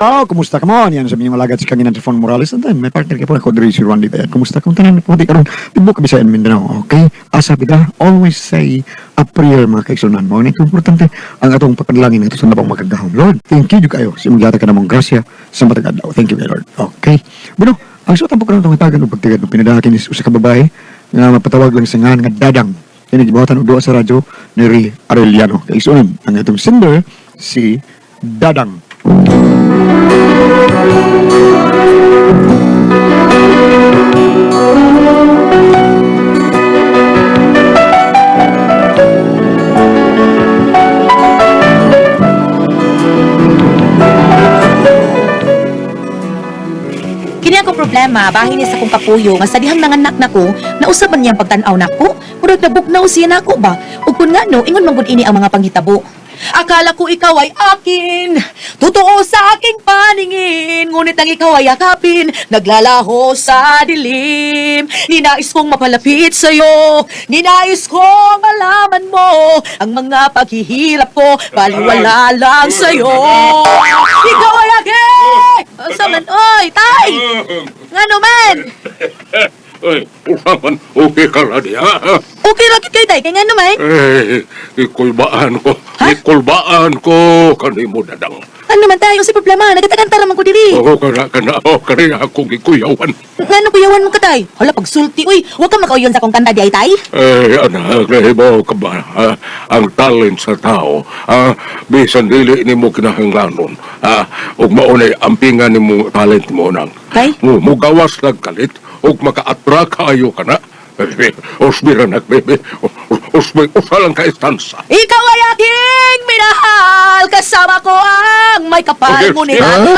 Oh, kumusta ka mo? Yan sa inyong alagad si Kanginan Trifon Morales. And then, may partner ka po ako diri si Randy Bayan. Kumusta kung tanan po di karon tibok Bisayan Mindanao. Okay? Asa bida, always say a prayer, mga kaigsunan mo. Ito importante ang atong pagpanalangin ito sa nabang makagahom. Lord, thank you jud kayo sa imong gihatag ka namong grasya sa matag adlaw. Thank you kay Lord. Okay. Bueno, ang suot po karon itong hatagan og pagtigad og pinadahakin is usa ka babae nga mapatawag lang sa ngan nga Dadang. Kini gibuhatan og duwa sa radyo ni Ray Arellano. Kaigsunan ang atong sender si Dadang. Kini akong problema, bahin ni sa akong kapuyo nga sa dihang nanganak nako, nausa man niyang pagtan-aw nako, murag nabugnaw siya nako ba. Ug kun ngano ingon man gud ini ang mga panghitabo. Akala ko ikaw ay akin, totoo sa aking paningin, ngunit ang ikaw ay yakapin, naglalaho sa dilim. Ninais kong mapalapit sa'yo, ninais kong malaman mo, ang mga paghihirap ko, baliwala lang sa'yo. Ikaw ay akin! Sa man, oy, tay! Ngano man? Ay, usapan, okay ka na diya. Okay ra gid kay tay, kay ngano man? Eh, ikulbaan ko, Ha? ikulbaan ko kanimo, Dadang. Ano man tayo si problema? Nagatagan man ko diri. Oo, kana, kana, oh, kani akong ikuyawan. Ngano kuyawan mo ka tay? Hala pagsulti, uy, wa ka makauyon sa akong kanta di ay tay. Eh, anak, nahibaw ka ba, ha? Ang talent sa tao, ha? Bisan dili nimo kinahanglanon, ha? Ug maunay ampingan nimo talent mo nang. Kay? Mo, mugawas nagkalit, ug maka-attract kaayo ka na. Eh, Usbi ra nak, bebe. Usbi, usa lang ka istansa. Ikaw ay aking minahal, kasama ko ang may kapal, Okay. ngunit Ha? ano,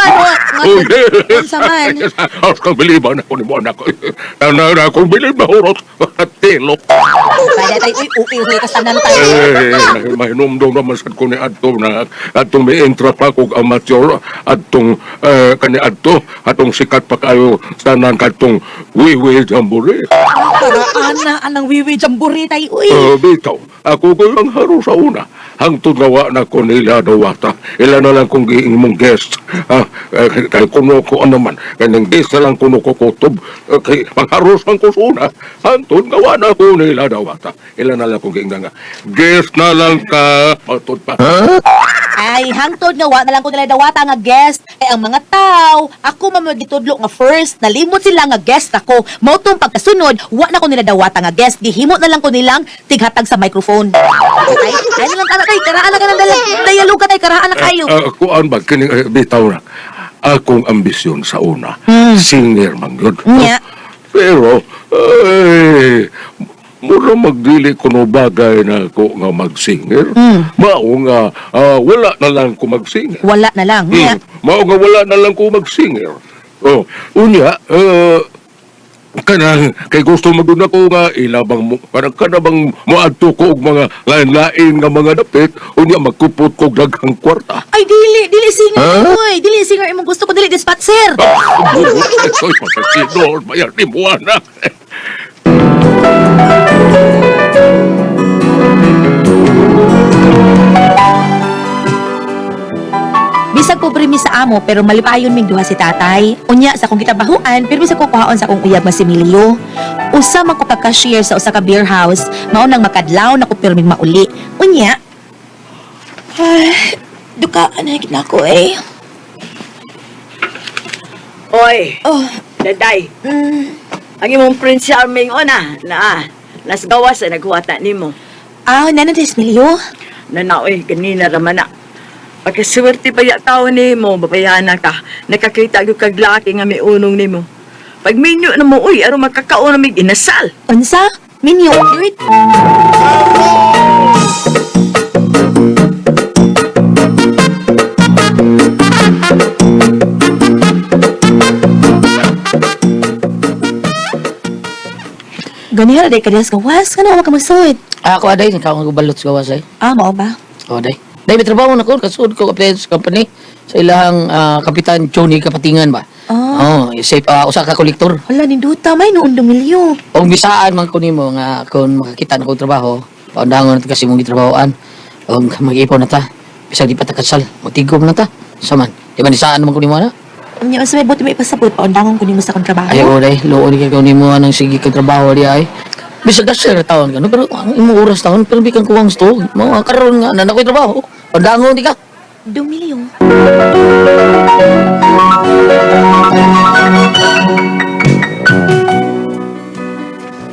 Oh, yes. unsa man? As kang biliban ako ni mo, anak. Na, na, akong bilib na hurot. Tilo. Kada tay, uy, uy, uy, kasanan tay. Eh, mahinumdum naman sad ko ni adto na adtong may entra pa kog amateur adtong eh, kani adto atong sikat pa kayo tanan kadtong Wiwi Jamboree. Karaan na anang wiwi jamboree tay, uy. Bitaw, ako ko ang haro sa una. Hangtod nga wa na ko nila dawata. Ila na lang kong giing mong guest. Ah, eh, kay kuno ko ano man. Kanang guest na lang kuno ko kutob. Eh, kay pangharosan ko sa una. Hangtod nga wa na ko nila dawata. Ila na lang kong giing nga. Guest na lang ka. Matod pa. Ay, hangtod nga wa na lang ko nila dawata nga guest. Kay ang mga tao, ako man gitudlo nga first, nalimot sila nga guest ako. Mao tong pagkasunod, wa na ko nila dawata nga guest. Gihimo na lang ko nilang tighatag sa microphone. Ay, ay na lang kana kay karaan na ka ng dala. Dayalog ka tay karaan na kayo. Ah, kuan ba kini eh, bitaw na. Akong ambisyon sa una, singer man yun. Nya. Pero, ay, mura magdili kuno bagay na ako nga magsinger. Mao nga, ah, wala na lang ko magsinger. Wala na lang. Nya. Mao nga wala na lang ko magsinger. Oh, unya, eh, kanang kay gusto magud ako nga ilabang mo kanang kana bang moadto ko og mga lain-lain nga mga dapit unya magkupot ko og daghang kwarta. Ay dili, dili singer uy, dili singer imong gusto ko dili dispatcher. Ah, Soy pasasino, bayar ni mo anak. Bisag pobre mi sa amo pero malipayon mig duha si tatay. Unya sa akong gitabahuan pero bisag ko kuhaon sa akong uyab nga si Milio. Usa man ko ka cashier sa usa ka beer house, mao nang makadlaw na ko pirming mauli. Unya ay, dukaan na gid nako eh. Oy, Oh, daday. Ang imong Prince Charming ona, naa. Nas gawas sa naghuwata nimo. Ah, nana des Milio. Nanaoy, ganina raman na. Pagkaswerte pa ya tao nimo, babayana ka. Nakakita gyud kag laki nga miunong nimo. Pag minyo na mo, uy, aron makakaon na mig inasal. Unsa? Minyo. Wait. Ganihara day kadiyas gawas kana wa ka magsud. Ah, ako aday, nakaw nga balot sa gawas ay. Ah, mao ba? Oh, day. Day, may trabaho na ko, kasud ko apply sa company sa ilahang kapitan Johnny Kapatingan ba. Ah. Oh, safe usa ka kolektor. Hala ninduta may noon dumilyo. Og bisaan man ko nimo nga kung makakita na kong trabaho, paundangon na kasi mong gitrabahoan. Og mag-ipon na ta. Bisag di pa ta kasal, motigom na ta. Saman. Di ba nisaan naman ko nimo na? Unya unsa may buti may ipasabot paundangon ko nimo sa akong trabaho. Ay, oray, luon kay ko nimo anang sige kag trabaho di ay. Bisag dasher taon ka no, pero ang imong oras taon pero bikan kuwang sto. Mga karon nga na ako'y trabaho. Padangon di ka. Dumilyo.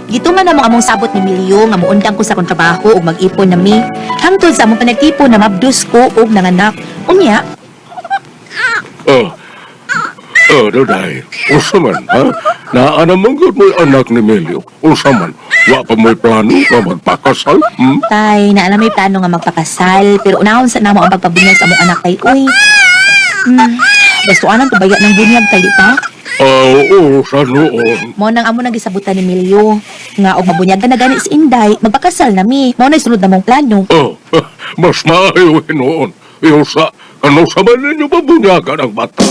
Gituman na mo among sabot ni Milyo nga muundang ko sa akong trabaho ug mag-ipon na mi. Hangtod sa among panagtipon na mabdus ko og nanganak. Unya, Oh. Oh, Duday. Unsa man, ha? Naa naman gud mo'y anak ni Melio. Unsa man, wa pa mo'y plano nga magpakasal, hmm? tay, na may plano nga magpakasal, pero unahon sa namo ang pagpabunyag sa among anak tay. Uy. Bastuanan to baya ng bunyag tay, di pa? Ah, oo, sa noon. Mao nang amo nang gisabutan ni Milyo nga og mabunyagan na gani si Inday, magpakasal na mi. Mao na sulod na mong plano. Oh, mas maayo noon. Iyo sa, ano sa man ninyo pabunyagan ang bata?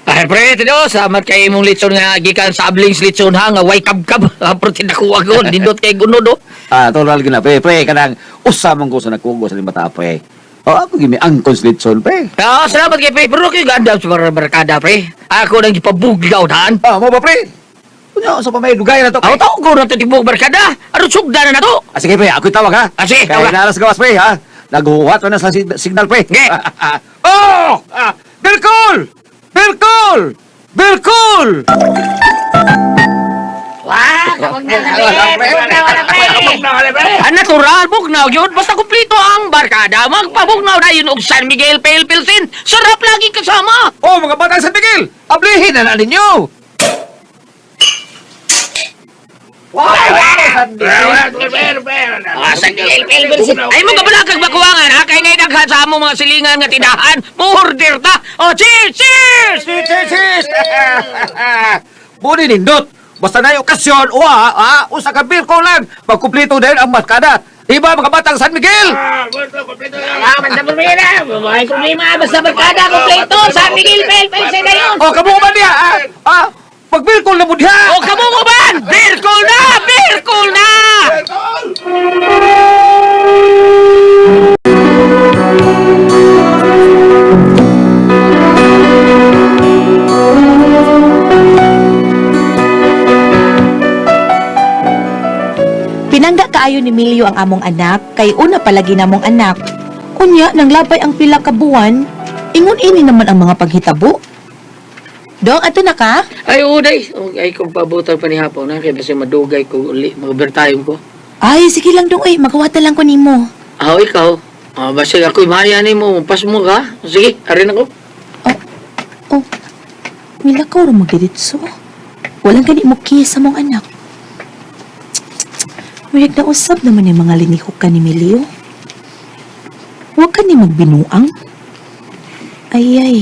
Ay, pre, tino, salamat kay imong litson nga gikan sa ablings litson ha, nga way kabkab. Ah, Pero tinakuha ko, nindot kay gunod oh. Ah, total gina pre, pre kanang usa man ko sa nagkugo sa limata pre. Oh, ako gimi ang litson pre. Ah, salamat kay pre, pero kayo gandam sa barkada, pre. Ako nang ipabuglaw daan. Ah, mo ba pre? Unya sa pa may dugay na to. Ako Pre. tawag ko na ito tibok barkada. Ano sugda na na to? Ah, sige pre, ako'y tawag ha. Ah, sige, Kaya tawag. naalas gawas pre ha. Naghuhuwat na sa signal pre. Sige. Oh! Ah, Berkol! Berkol! Berkol! Wah, kawag na pre. Ang natural, bugnaw yun. Basta kumplito ang barkada. Magpabugnaw na yun og San Miguel Pale Pilsen. Sarap lagi kasama. Oh, mga batang San Miguel! Ablihin na na ninyo! Ah, San Miguel Pale Pilsen. Ay mo kabalakag bakuangan ha. Kay ngay daghan sa among mga silingan nga tindahan. Mo-order ta. Oh, cheers! Cheers! Cheers! Cheers! Cheers! Buni nindot! Basta na yung okasyon, uwa, ah, usa ka beer ko lang. Pagkumpleto din ang maskada. Di ba mga batang San Miguel? Ah, basta problema. May problema. Basta barkada, kumpleto. San Miguel Pale Pilsen na yun. O, kamo man niya, ah, ah, pag beer ko na mo diha. O, kamo mo ba? Beer cool na! Beer cool na! Pinangga kaayo ni Milyo ang among anak kay una palagi namong anak. Unya nang labay ang pila ka buwan, ingon ini naman ang mga paghitabo. Dong, ato na ka? Ay, uday. Ay, kung pabutan pa ni hapon na, kaya basta madugay ko uli, mag-overtime ko. Ay, sige lang dong, ay, magawata lang ko nimo. Ah, ikaw. Ah, basta ako'y mahaya ni mo, pas mo ka. Sige, arin ako. Oh, mila ka ro magdiritso. Walang gani mo kiss sa mong anak. Murag na usab naman yung mga linihok ka ni Milio. Huwag ka ni magbinuang. Ay ay,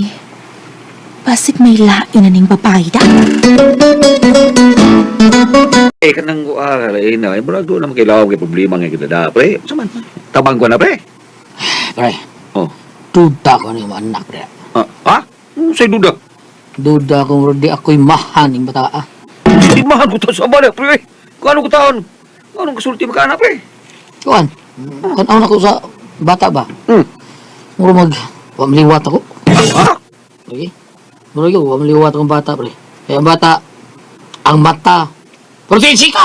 pasig may lain na ning babae da. Eh, kanang, ah, eh, na, eh, murag doon naman kailangan kay problema nga kita da, pre. Sa man, tabang ko na, pre. Pre, Oh, duda ko ni anak, pre. ah, ah? Sa'y duda. Duda ko, di ako'y mahan yung bata, ah. Di mahal ko to sa bala, pre. Kung ano ko taon? Anong kasulti maka na, pre? Kuan, tanaw na ko sa bata ba? Hmm. Muro mag, wamliwat ako. Ah, Okay? Muro yun, wamliwat akong bata, pre. Kaya ang bata, ang mata, pero ka!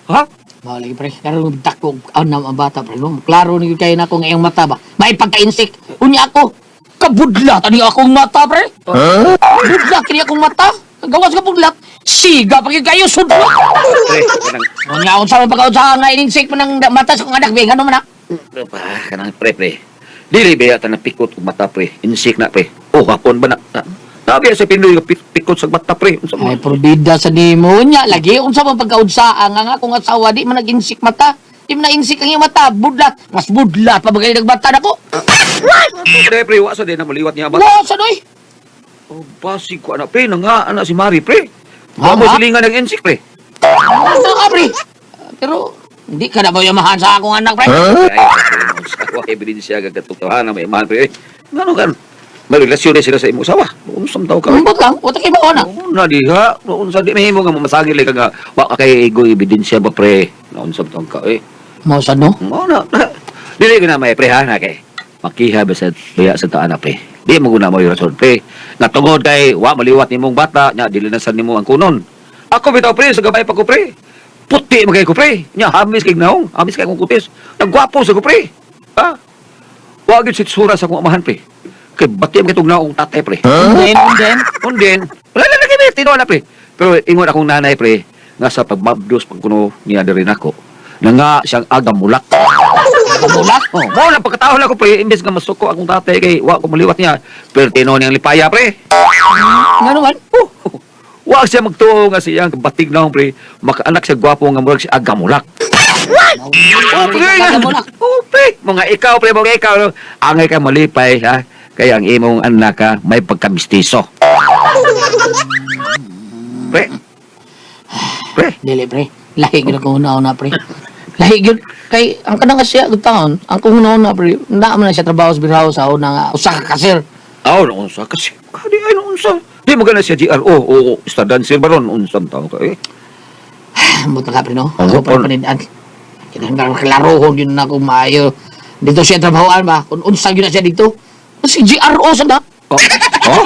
Ha? Bali, pre. Pero dako ang ang bata, pre. No? Klaro ni kayo na akong iyong mata ba? May pagka-insect. Unya ako. Kabudlat ani akong mata, pre. Huh? Budlat kini akong mata. Gawas ka budlat. Siga pa kayo sudlot. Pre, kanang, Unya unsa man pagkaunsa nga in-insect man ang mata sa akong anak, be. Ngano man na? pa, kanang, pre, pre. Dili ba yata na pikot og mata, pre? Insik na, pre. Oh, hapon ba na? Nabi sa Pinoy nga pikot sa mata, pre. Unsa man? Ay, probida sa nimo nya lagi unsa man pagkaunsa ang ang akong asawa di man nag-insect mata. Di man na-insect ang iyong mata, budlat. Mas budlat pa bagay nagbata nako. Pre, pre, wa sa din na maliwat niya ba? Wa sa doy. Oh, basig ko anak, pre. Nanga, anak si Mari, pre. Ha, Wa mo ha? silingan ng insik, pre. Ano ka, pre? Pero, hindi ka na ba yamahan sa akong anak, pre? Ay, pre, wa ebidensya ka katotohanan may mahal, pre. Ngano kan? May relasyon na sila sa imong asawa. Unsam taw ka? Umbot lang, wala kay bawa na. Oo na diha. Unsa di mahimo nga mamasagil ka nga wa ka kay ego ebidensya ba pre. Naunsam taw ka eh. Mao sa no? Mao na. Dili ko na may pre ha, na kay. Makiha ba sa biya sa taan na pre. Di mo guna mo yung rason pre. Nga tungod kay wa maliwat nimong bata, nya dili na sa nimo ang kunon. Ako bitaw pre, sa gabay pa ko pre. Puti man kay ko pre. Nya hamis kay naong, hamis kay akong kutis. Nagwapo sa ko pre. Ha? Wa gyud sitsura sa akong amahan pre. Kay bati man kay tug naong tatay pre. Unden, unden. Unden, wala na lagi may tinuod na pre. Pero ingon akong nanay pre, nga sa pagmabdos pag kuno niya diri nako. Na nga siyang agam mulak. Mulak? Oh, mao lang pagkatao lang ko pre, imbes nga masuko akong tatay kay wa ko maliwat niya. Pero tinuod niyang lipaya pre. Nga naman. Oh, wa siya magtuo nga siyang batig na pre, makaanak siya gwapo nga murag si agam mulak. Oh, pre, Agam mulak. Oh, pre, mga ikaw pre, mga ikaw. Angay ka malipay ha. Kaya ang imong anak ka may pagkamistiso. Pre. Pre. Dili pre. Lahi gyud ako una-una pre. Lahi gyud kay ang kanang siya gud taon, ang kung una-una pre, naa man na siya trabaho sa biraho sa una nga usa ka kasir. Aw, no, unsa kasi. Kadi ay no, unsa. Di mo gana siya GRO o star dancer baron unsang tao ka eh. Ambot na ka pre no. Oo, Ako pa on- panindan. Kinahanglan klarohon yun na kung maayo. Dito siya trabahoan ba? Kung unsa gyud na siya dito. Si GRO sa na. Oh. Oh?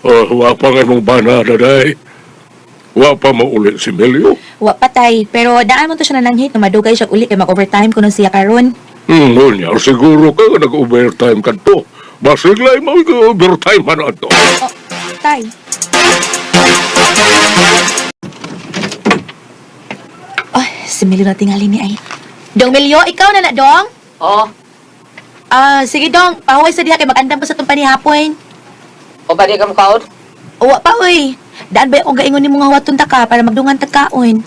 Oh, wa pa nga mong bana, daday. Wa pa mauli si Melio. Wa patay, pero daan mo to siya nananghit na madugay siya uli kay mag-overtime kuno siya karon. Niya, siguro ka nga nag-overtime ka to. Basiglay mo overtime man ato. Oh, tay. Ay, si Melio na tingali ni ay. Dong Melio, ikaw na na, Dong? Oo. Ah, sige Dong, pahuway sa diha kay mag-andam pa sa itong panihapon. O ba di ka mukaon? Uwa pa, oy. Daan ba akong gaingon ni mga waton ta ka para magdungan ta kaon?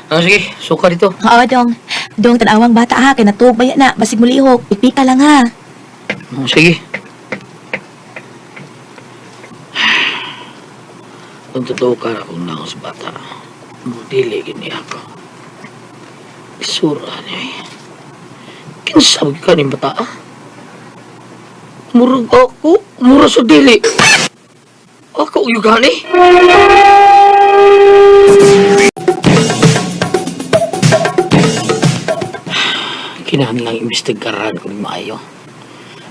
Ah, sige, suka dito. Oo, Dong. Dong, tanawang bata ha, kay natuog ba yan na, basig mulihok. Pipika lang ha. Oh, sige. Kung totoo ka na kung naos bata, dili gini ako. Isura niya eh. Kinsabog ka ni bata ah. Murag ako, mura sa dili. Ako yung gani. Kinahanglang imbestigaran ko ni maayo.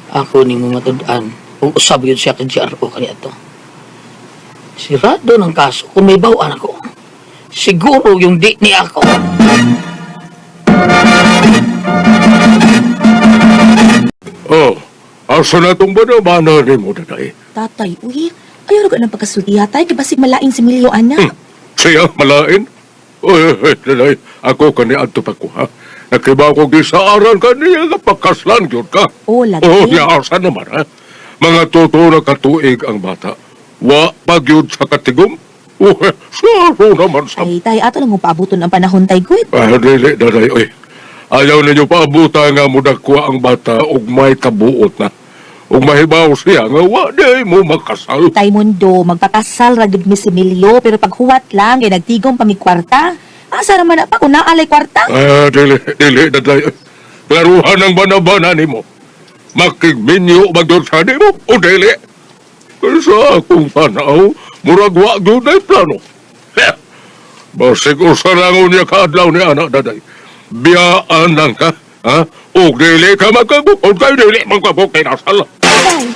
Ako ni mo matud-an kung usab yun siya kay GRO kaniya to. Sirado ng kaso kung may bawaan ako. Siguro yung di ni ako. Oh, asa na itong bana-bana ni mo, daday? Tatay, uy. Ayaw ra ng pagkasulti ha, tay. Kay basig malain si Milio, ana. Siya, malain? Uy, uy, daday, ako kani adto pa ko, ha? Nakiba ko gisaaran ka niya nga pagkaslan gyud ka. Oh, lagi. Oh, niya asa naman, ha? Mga totoo na katuig ang bata. Wa pa gyud sa katigom. Uy, saro naman sa Ay, tay, ato lang kung paabuton ang panahon, tay, good. Ah, dili, daday, oy. Ayaw ninyo paabuta nga mudakwa ang bata ug may kabuot na. Ug mahibaw siya nga wa di mo makasal. Tay mundo, magpakasal ra gyud mi si Milio, pero paghuwat lang, kay nagtigom pa mi kwarta. Asa raman na pa kung naalay kwarta? Ah, dili, dili, daday. Oy. Klaruhan ang banabana nimo. Makigminyo magyud sa nimo o dili. Sa akong tanaw, murag wa gyud ay plano. Heh. Basig usa lang unya kaadlaw ni anak daday. Biyaan lang ka, ha? O dili ka magkabukod kay dili magkabukod kay nasal. Tay.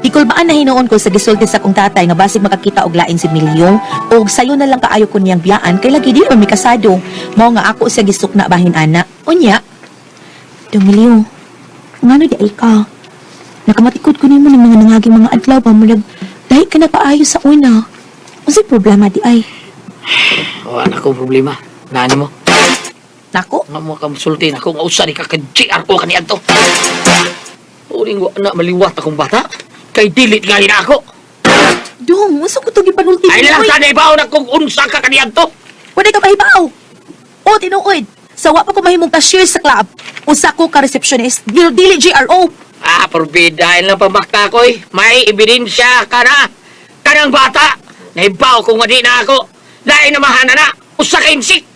Gikulbaan na hinuon ko sa gisulti sa akong tatay nga basig makakita og lain si Milyo og sayo na lang kaayo ko niyang biyaan kay lagi di man mi kasado. Mao nga ako siya gisukna bahin ana. Unya. Dong Milyo, ngano di ay ka? Nakamatikod ko nimo ng mga nangaging mga adlaw ba murag lahi ka na paayo sa una. Unsay problema di ay? Wala akong problema. Nani mo? Nako, Nga mo ka musulti na kung usa ni ka ka GRO kaniya to. Uring wa na maliwat akong bata. Kay dili nga na ako. Dong, unsa ko to gipanulti? Ay lang sana ibaw na kung unsa ka kaniya to. Wala ka mahibaw. O, tinuod. Sa wa pa ko mahimong cashier sa club. Usa ko ka receptionist. Dili dili GRO. Ah, porbidahin lang pamaka ko eh. May ebidensya ka na. Kanang bata. Naibaw kung wadi na ako. Lain na mahana na. Usa ka insik.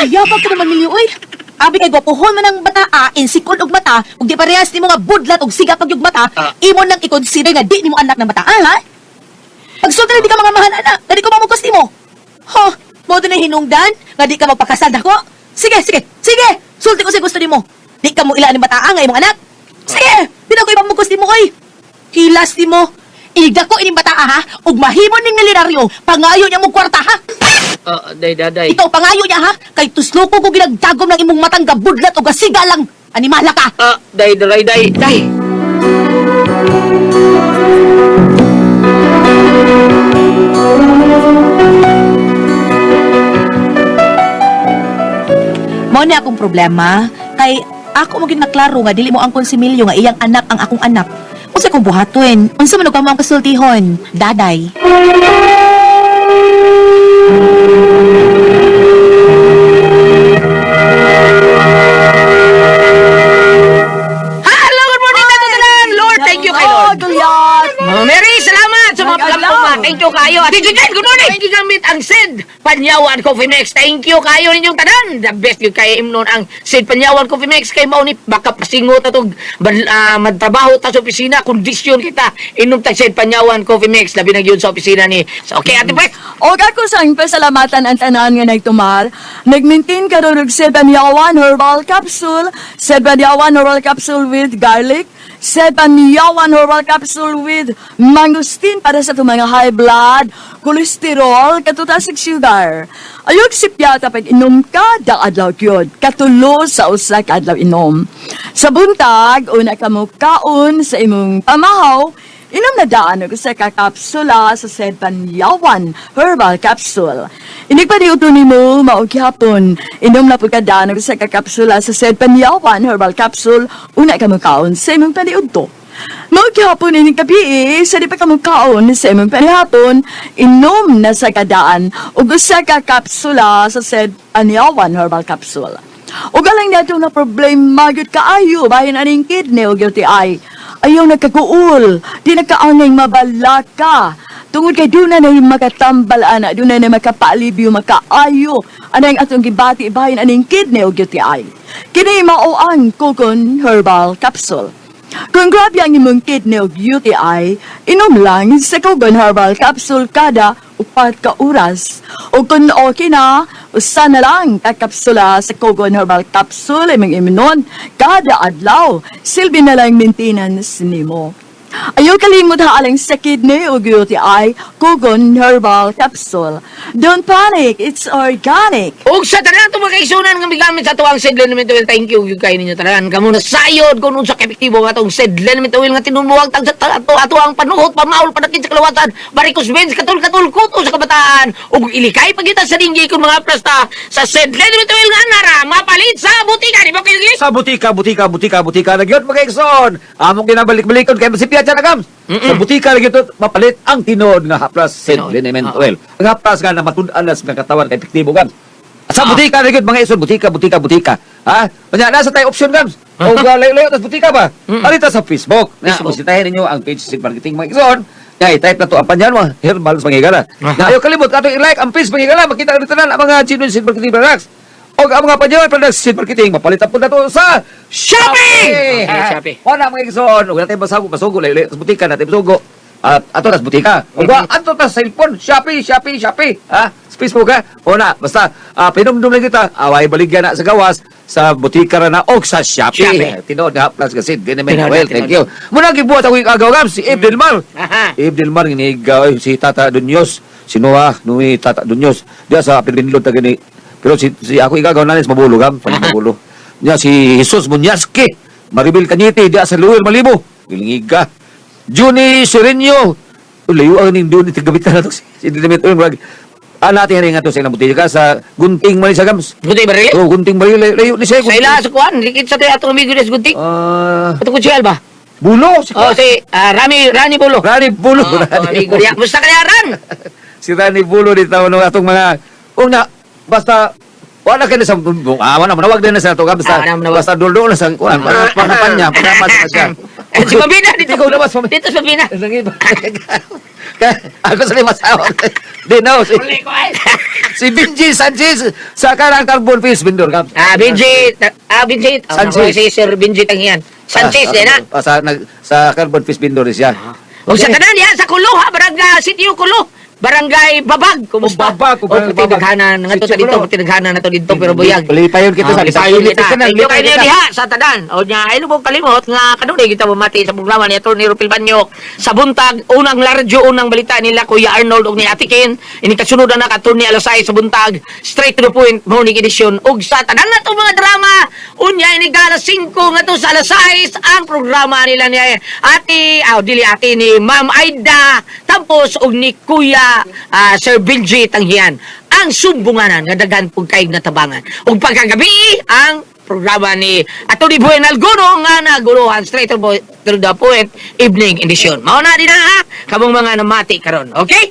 Yabag ka naman milyo, oy. Abi kay gwapohon man ang bata, ah, insikon og mata, ug di parehas nimo nga budlat og siga pag yung mata, Ah. imo nang i-consider nga di nimo anak ng bata, ah, ha? Pagsulti na di ka mga mahan ana, nga di ko mamugkos nimo. Ha, mo na hinungdan nga di ka magpakasal nako. Sige, sige, sige. Sulti ko sa gusto nimo. Di ka mo ila ni bataa nga imong anak. Sige, di na ko ipamugkos nimo oy. Hilas nimo. Iga ko ining bataa ha, ug mahimo ning milyonaryo. Pangayo niya mo kwarta ha. Day, daday. Ikaw pangayo niya ha, kay tusluko ko ginagdagom ng imong matang gabudlat o gasiga lang. Animala ka. Day, day, day, day. Mao ni akong problema kay ako mo ginaklaro nga dili mo angkon si Milyo nga iyang anak ang akong anak. Unsa kong buhaton? Unsa man og kamo ang kasultihon? Daday. Hello, good morning na tanan. Lord, thank you kay Lord. Goliath! Mama Mary, salamat sa mga Ay, pagkampuma. adlaw. Thank you kayo. At Tito Jen, good morning. Thank you gamit ang Sid Panyawan Coffee Mix. Thank you kayo ninyong tanan. The best yun kayo imnon ang Sid Panyawan Coffee Mix. Kay mao ni baka pasingot atong magtrabaho ta sa opisina, kondisyon kita. Inom tag Sid Panyawan Coffee Mix. Labi na gyud sa opisina ni. So, okay, Ate Pres. Og ako sang pasalamatan ang tanan nga nagtumar. Nagmaintain karon og 7-Yawan herbal capsule, 7-Yawan herbal capsule with garlic, 7-Yawan herbal capsule with mangosteen para sa itong mga high blood, cholesterol, katutasig sugar. Ayog sipyata pag inom ka, da adlaw gyud. Katulo sa usa ka adlaw inom. Sa buntag, una ka mo kaon sa imong pamahaw, inom na daan og usa ka kapsula sa Sedpanyawan Herbal Capsule. Inig pa niuto nimo mao gihapon. Inom na pud ka daan og usa ka kapsula sa Sedpanyawan Herbal Capsule una ka mokaon sa imong paniudto. Mao gihapon ining gabi sa di pa ka mokaon sa imong panihapon, inom na sa kadaan og usa ka kapsula sa Sedpanyawan Herbal Capsule. Ug alang nato na problema gyud kaayo bahin aning kidney ug UTI. Ayaw nagkaguol, di nagkaangay mabalaka. Tungod kay doon na na makatambal ana, doon na na makapaalibyo, makaayo. Anang atong gibati bahin aning kidney ug UTI. Kini mao ang Kokon Herbal Capsule. Kung grabe ang imong kidney ug UTI, inom lang sa Kogon Herbal Capsule kada 4 ka oras. O kung okay na, usa na lang ka kapsula sa Kogon Herbal Capsule imong imnon kada adlaw. Silbi na lang maintenance nimo. Ayaw kalimot ha alang sa kidney o UTI, Kogon Herbal Capsule. Don't panic, it's organic. Ug sa tanan itong mga kaisunan nga migamit sa tuwang Sid Liniment Oil, thank you gyud kayo ninyo tanan. Kamo na sayod kung unsa ka epektibo nga atong Sid Liniment Oil nga tinumuwag tag sa ato ato ang panuhot pamaol panakit sa kalawasan, varicose veins katul-katul kuto sa kabataan. Ug ilikay pagita sa dinggi kung mga plasta sa Sid Liniment Oil nga nara mapalit sa butika di ba kayo gili? Sa butika, butika, butika, butika na gyud mga igsoon. Among ginabalik-balikon kay masipya siya na gams. Sa butika na gyud mapalit ang tinuod nga haplas St. Tinuod. Liniment Oo. Oil. Ang haplas nga na matud-an na sa mga katawan kay epektibo gams. Sa butika na gyud mga igsoon, butika, butika, butika. Ha? Unya nasa tayo option gams. O layo-layo tas butika ba? Alita sa Facebook. Na Facebook. bisitahin ninyo ang page sa marketing mga igsoon. Ya, i-type na to ang panyan mo, herbal sa pangigala. Na ayaw kalimot atong i-like ang page pangigala, makita na tanan ang mga genuine seed marketing products. Og ang mga panyan products seed marketing mapalitan po na to sa Shopee! Okay, Shopee. Wala mga igsoon, ug natin basugo, basugo layo layo tas butika natin basugo. At ato tas butika. Ug wa ato tas cellphone, Shopee, Shopee, Shopee. Ha? Sa Facebook ha. Una, basta pinumdum lang kita, away baligya na sa gawas sa butika ra na og sa Shopee. Shopee. Tinuod nga plus kasi di naman Tinuod na, well, thank tinuod. you. Muna gibuhat ako yung agaw gam si Eve Del Mar. Aha. Eve Del Mar nginigaw si Tata Dunyos, si Noah, Nui Tata Dunyos. Diya sa Pinlod ta gani. Pero si ako igagaw na sa Mabulo gam, pa Mabulo. Niya si Jesus Munyaski, Maribel Cañete diya sa Luir Malibo. Gilingiga. Juni Serenio. Layo ang ning Juni tigabitan na to si Dinamit Oil murag. Natin rin nga to sa ilang butika sa Gunting man sa gams. Gunting barili? Oh, Gunting Barili layo ni siya. Sa ila sa kuan, likit sa kay atong amigo des gunting. Ato ko si Alba. Bulo si Oh, si Rami Rani Bulo. Rani Bulo. Oh, atong Rani amigo Bulo. diya. Musta kaya Ran? Si Rani Bulo dito no atong mga una basta wala kay sa wala manawag din na sa ato basta Ah, wala manawag. basta dulo na sa kuan panapan niya panapan sa siya. Eh, si Pabina dito. Ikaw naman, Pabina. Dito sa Pabina. Nangin ba? Ako sa lima sa Di no si, Uli ko ay. si Benji Sanchez sa karang carbon fish vendor kam. Benji, Benji. Oh, Sanchez. Si Sir Benji Tangyan. Sanchez, din na. Sa nag, sa carbon fish vendor siya. O sa tanan diha sa Kulo ha, barangay Sitio Kulo. Barangay Babag, kumusta? O, Babag, o, O, Barangay pati Babag. daghanan nga to Sitio sa dito, Kulo. pati daghanan na to dito pero buyag. Lipayon kita Ah, sa lipayon lipayon kita. kita. Thank you Lipayon kayo kita. diha sa tanan. O nya ay lubog kalimot nga kanunay kita bumati sa programa ni Atty. Rupil Banyok sa buntag unang larjo unang balita nila Kuya Arnold ug ni Ate Ken. Ini kasunod na ka Atty. alas 6 sa buntag, straight to the point morning edition ug sa tanan na mga drama unya ini alas 5 ngadto sa alas 6 ang programa nila ni Ate aw dili ate ni Ma'am Aida Tampos ug ni Kuya Sir Benji Tanghian ang sumbunganan nga daghan pug kay natabangan. Ug pagkagabi ang programa ni Atty. Buen Alguno nga naguluhan straight to the point evening edition. Mao na din na ha kamong mga namati karon. Okay?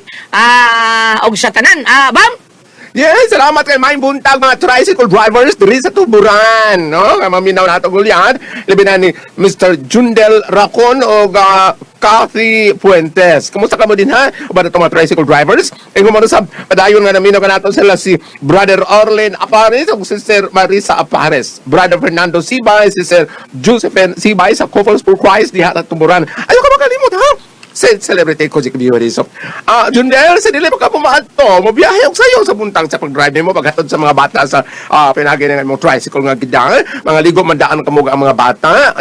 Og sa tanan, bam. Yes, salamat kay Maing Buntag mga tricycle drivers diri sa Tuburan, no? Nga maminaw nato gulyan. Labi na ni Mr. Jundel Racon o Kathy Fuentes. Kumusta ka mo din ha? Uban ato mga tricycle drivers? Ingon mo sa padayon nga naminaw kanato sila si Brother Orlin Apares ug Sister Marisa Apares. Brother Fernando Sibay, Sister Josephine Sibay sa Couples for Christ diha sa Tuburan. Ayaw ka makalimot ha? Sa celebrity ko si Beauty. So, Jundel, sa dili pa ka pumaadto, mobiyahe og sayo sa buntag sa pag-drive nimo paghatod sa mga bata sa pinagi ng imong tricycle nga gidang, mga ligo mandaan kamo ang mga bata,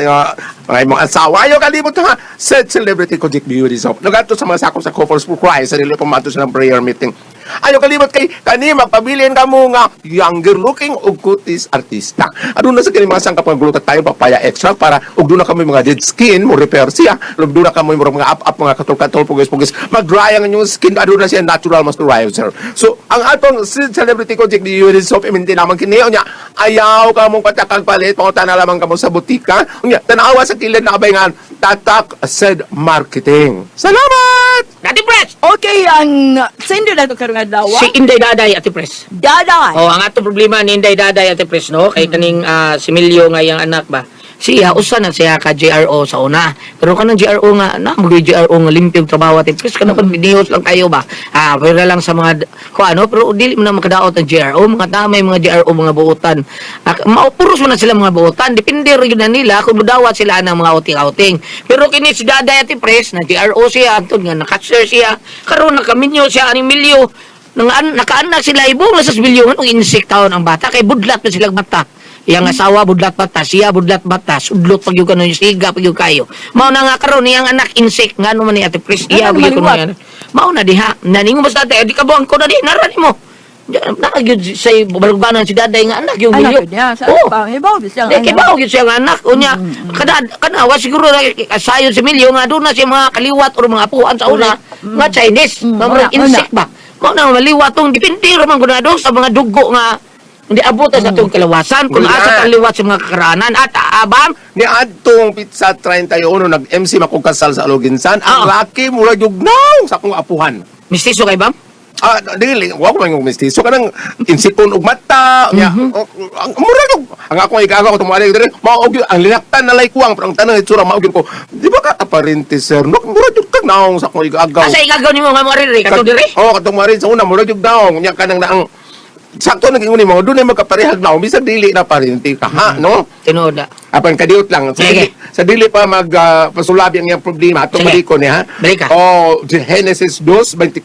mga imong asawa, ayaw kalimot ha. Sa celebrity ko Beauty. So, nagadto sa mga sakop sa Couples for Christ sa dili pumadto sa prayer meeting. Ayaw kalimot kay kani magpabilin kamo nga younger looking ug kutis artista. Aduna sa kini mga sangkap nga glutathione papaya extract para ug duna kamo mga dead skin mo repair siya. Ug duna kamo mga up-up mga katol-katol pugis-pugis mag-dry ang inyong skin, aduna siya natural moisturizer. So ang atong celebrity ko Jack Beauty Soap iminti lamang kini unya ayaw ka mong patakag palit pangutan na lamang kamo sa butika unya tanawa sa kilid na kabay nga Tatak Said Marketing. Salamat! Ate Pres. Okay, ang sender na ito karong adlaw. Si Inday Daday Ate Pres. Daday. Oh, ang ato problema ni Inday Daday Ate Pres no kay kaning si Milyo nga iyang anak ba. Siya usa na siya ka JRO sa una. Pero kanang JRO nga na mo JRO nga limpyo og trabaho Ate Pres kanang mm videos lang kayo ba. Pero lang sa mga ko ano pero dili mo na makadaot ang JRO mga damay mga JRO mga buotan. Maupuros man na sila mga buotan depende rin yun na nila kung mudawat sila ng mga outing-outing. Pero kini si Daday Ate Pres na JRO siya antud nga nakasir siya karon nakaminyo siya aning milyo nang an, nakaanak sila ibong nasa bilyon og insect taon ang bata kay budlat pa sila mata. Iyang asawa budlat mata, siya budlat mata, sudlot pag yung kano siga pag yung kayo. Mao na nga karon iyang anak insect ngano man ni Ate Pres iya Ano gyud kuno maliwat? yan. Mao na diha naningo basta ate di ka buang ko na di nara nimo. Na gyud say balugbanan si daday nga anak yung Anak milyo. yun niya. Sa Oh. pa, hibaw, bisang Di kay bawo gyud siya nga anak unya kada kana wa siguro na sayon si Milyo nga doon na siya mga kaliwat or mga apuan sa una nga Chinese mga Una, insect ba mao na maliwat tong depende ra man gud sa mga dugo nga hindi abot sa atong kalawasan kung Wala. asa tang liwat sa mga kakaraanan at abang Ni adtong pizza 31 nag-MC makong kasal sa Aloginsan. Ang laki mura yugnaw sa akong apuhan. Mistiso kay bam. Dili wa ko man yung mistiso kanang insikon og mata. Nya, ang mura yung ang akong igaga ko tumuali diri. Mao og ang linaktan na lay kuwang pero ang tanang itsura mao gyud ko. Di ba ka kaparente sir? No, mura gyud kag naong sa akong igagaw. Asa igagaw nimo nga mga riri kato diri. Oh, katong mari sa una mura gyud naong nya kanang naang sakto naging uni mo dunay magkaparehag naong bisag dili na parente ka ha, no? Tinuod na. Apan kadiot lang sa Sige. dili, sa dili pa mag pasulabi ang iyang problema atong Sige. balikon niya ha. Balik ka. Oh, Genesis 2:24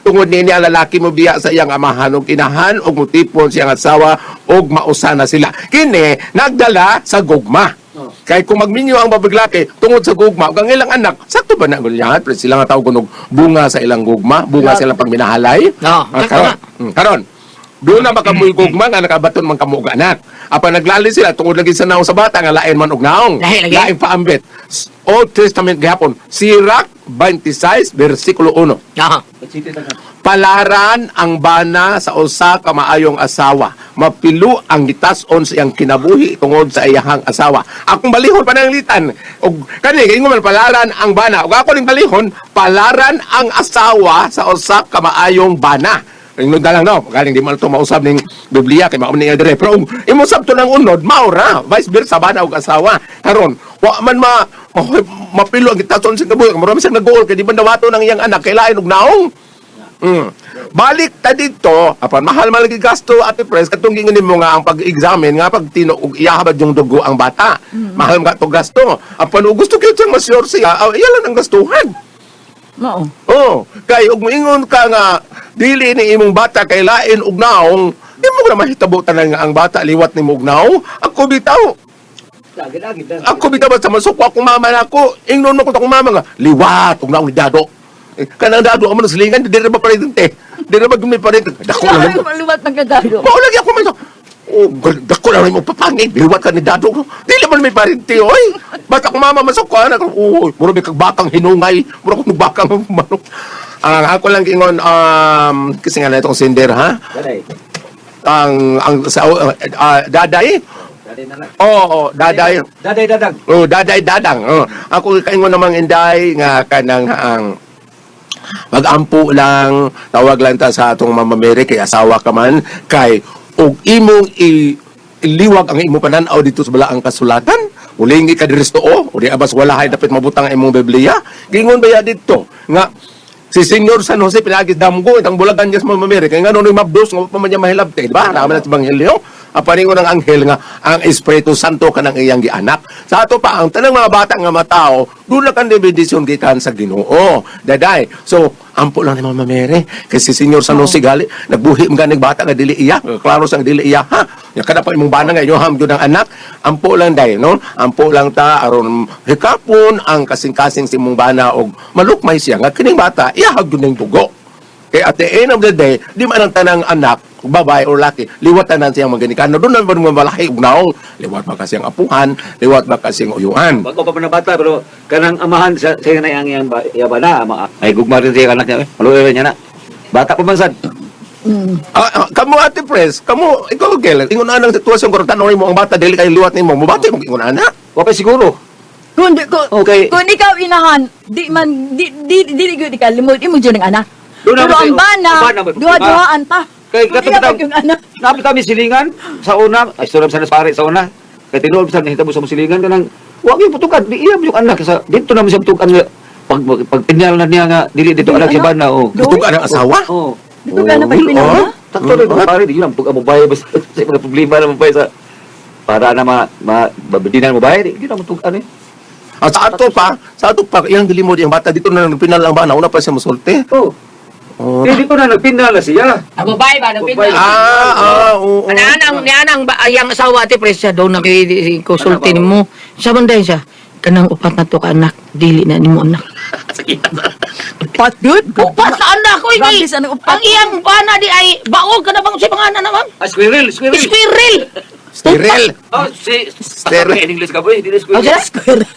tungod niini ang lalaki mo biya sa iyang amahan ug inahan ug mutipon siyang asawa ug mausa na sila. Kini nagdala sa gugma. Oh. Kay kung magminyo ang babaglaki tungod sa gugma ug ang ilang anak, sakto ba na gulyahan? Pero sila nga tawag kunog bunga sa ilang gugma, bunga sa ilang pagminahalay. Oo, Ah, sakto karon. na. Karon. Doon na makamoy gugma nga nakabaton man kamo og anak. Apan naglali sila tungod lagi sa naong sa bata nga lain man og naong. Lahi, lagi. Laing paambit. Old Testament gihapon. Sirach 26 versikulo 1. Aha. Palaran ang bana sa usa ka maayong asawa. Mapilo ang gitas-on sa iyang kinabuhi tungod sa iyahang asawa. Akong balihon pananglitan. Og kani kay man palaran ang bana. Ug ako ning balihon, palaran ang asawa sa usa ka maayong bana. Ingon na lang no, galing di man to mausab ning Biblia kay mao ni dire. Pero ung imo sabto ng unod, mao ra, vice versa bana og asawa. Karon, wa man ma, mapilo ang gitason sa kinabuhi. Mura man siyang nag-uol kay di man dawato ng iyang anak kay lain og naong. Balik ta dito, apan mahal man lagi gasto Ate Pres katong giingon nimo nga ang pag-examine nga pag tino og iyahabad yung dugo ang bata. Mahal man to gasto. Apan og gusto gyud siyang ma-sure siya, iya lang ang gastuhan. Mao. Oh, kay ug moingon ka nga dili ni imong bata kay lain og naong, di mo na mahitabo tanan nga ang bata liwat nimo og naong. Ako bitaw, ako bitaw basta masukwa akong mama nako. Ingnon mo ko akong mama nga liwat og naong ni Dado. Eh, kanang Dado amo na silingan diri ba parente? Diri ba gumi parente? Dako lang mo. Liwat ng kadado. Mao lagi ako man. Oh, dako lang mo papangit. Liwat ka ni Dado. Dili man may parente oy. Basta akong mama masukwa na ko. Uy, mura may kag bakang hinungay. Mura ko bakang manok. Ang ako lang ingon kasi nga na itong sender ha. Daday. Ang sa daday. Daday na lang. Oo, oh, daday. Daday dadang. Oh, daday dadang. Oh. Ako kaingon namang inday nga kanang ang magampo lang, tawag lang ta sa atong Mama Mary kay asawa ka man kay og imong iliwag ang imong pananaw dito sa balaang kasulatan. Ulingi ka diri sa tuo, o di abas wala hay dapat mabutang ang imong Biblia. Gingon ba ya dito nga si Senyor San Jose pinagis damgo itang bulagan niya sa Mama Mary kay ngano ni mabdos nga pa man niya mahilabti, di ba? Naman sa ebanghelyo. Apaningon ang anghel nga ang Espiritu Santo kanang iyang gianak. Sa ato pa ang tanang mga bata nga matao, doon na kan bendisyon gikan sa Ginoo. Daday. So, ampo lang ni Mama Mary kay si Senyor San Jose gali nagbuhi man ganing bata nga dili iya. Klaro sang dili iya ha. Ya kada pa imong bana nga inyo ham gyud ang anak. Ampo lang day no. Ampo lang ta aron hikapon ang kasing-kasing si imong bana og malukmay siya nga kining bata iya gyud ning dugo. Kaya at the end of the day, di man ang tanang anak, babae or laki, liwat tanan siyang maganikano. Doon naman mga malaki og naong. Liwat ba kasi ang apuhan, liwat ba kasi ang uyuhan. Bago pa pa na bata pero kanang amahan sa sa na ang iyang iya ba na ama ay gugma rin siya anak niya. Maluoy rin niya na. Bata pa man sad. Kamo Ate Pres, kamo, ikaw Gel, ingon na ang sitwasyon kung tanong mo ang bata, dili kayo liwat nimo, mabati mo ingon ana. Wa pa siguro. Kung, di- kung, Okay. kung ikaw inahan, di man, di, di, di, di, di ka limod, imo dyan ang anak. Doon Pero naman ang sa'yo, bana, ang bana, may problema. duha-duhaan pa. Kay Kung katong ikaw bitang- yung anak. Napit kami silingan sa una, ay surab sa pare sa una. Kay tinuod sa nahitabo sa mong silingan kanang wa gyud putukan, di iya mo yung anak sa dito naman siya putukan nga pag pag pinyal na niya nga dili dito anak siya bana oh. Doon? Tugan ang asawa. Oh. Dito ka na pagpinaw na. Sakto rin mga pare, di yun ang pag mo bayad basta sa mga problema na mo bayad sa para na ma, ma babidinan mo bayad, di na mo tugan eh. Sa ato pa, iyang gilimod iyang bata dito na nagpinal ang bana, una pa siya musulti. Oh. Oh. Di dito na nagpinal na siya. Ang babae ba nagpinal? Oo. Anang nianang ba ayang asawa ati pres siya daw nakikonsulti nimo. Sa man dahil siya kanang upat na to ka anak, dili na nimo anak. Upat, good. Upat na anak oy Grabe di. sa anong upat. Ang iyang bana di ay baog ka na bang sa pangalan na ma'am? Ah, squirrel, squirrel. Squirrel. Stiril. Oh, si Squirrel. In English ka boy, di na Oh, squirrel. siya?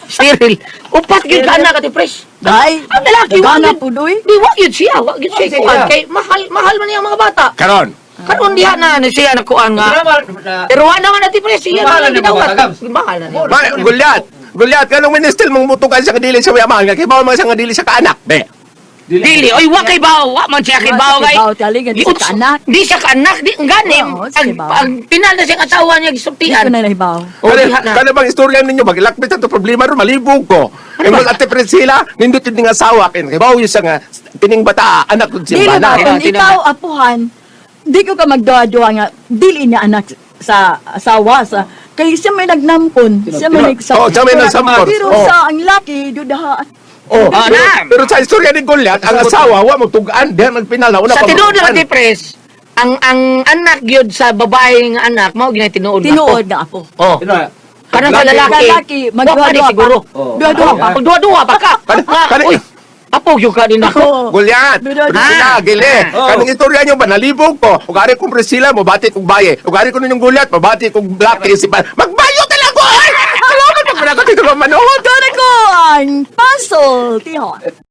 Squirrel. Upat gyud ka anak ati pres. Ay, Ang lalaki wa nagana gyud. po, doy. Di wa gyud siya, wa gyud siya Wa siya. kuan kay mahal mahal man iyang mga bata. Karon, Karon diha na ni siya nakuan nga. Pero wa naman ati pres siya Mahal na na nimo, gidawat. Gams. Mahal na niya. Ma, gulyat. Gulyat, kanong minister mong mutukan siya kadili siya yaman, nga kay bawal man siya nga dili siya kaanak. Be. Dili, oy wa kay bao, wa man siya kay Wa bao siya kay. kay bao, tali nga di siya kaanak. Di siya kaanak, di gani. Oo, siya Pag kay bao. pag pinal na siyang asawa niya Di gisultian. ko na nahibaw. O Kaya, diha na. kaya bang istorya ninyo, maglakbit sa to problema ron, malibog ko. Ano Ingon Ate Priscilla, nindot yun nga asawa, kay bawo yun siya nga, tining bata, anak ko siya Dili bana. ba, kung Tina- ikaw apuhan, di ko ka magduha-duha nga, dili niya anak sa asawa sa kay siya may nagnampon, siya may nagsampon. Oh, siya may nagsampon. Pero Oh. sa ang laki, dudahaan. Oh, Ah, pero, na. pero sa istorya ni Goliath, ang asawa, wa magtugaan, diyan nagpinala, una Sa pa tinuod lang magtugaan. ati pres, ang anak gyud sa babae nga anak mao ginay tinuod na Tinuod na apo. ako. Oh. Sino? Kanang sa Lalaki. lalaki. Lalaki, Wa pa ni magduha-duha pa. siguro. Oh. Duha-duha pa. Pag duha-duha pa ka. Nga, Uy, apo gyud ka din ako. Oo. Goliath, Duda- Priscilla, Ah. gili. Oh. Kanang istorya niyo ba, nalibog ko. Ugari kong Priscilla, mabati kong baye. Ugari ko ninyong Goliath, mabati kong black isipan. Magbayo talaga! Ay! Salamat pag manakot ito manood. Doon ako ang puzzle, tihon.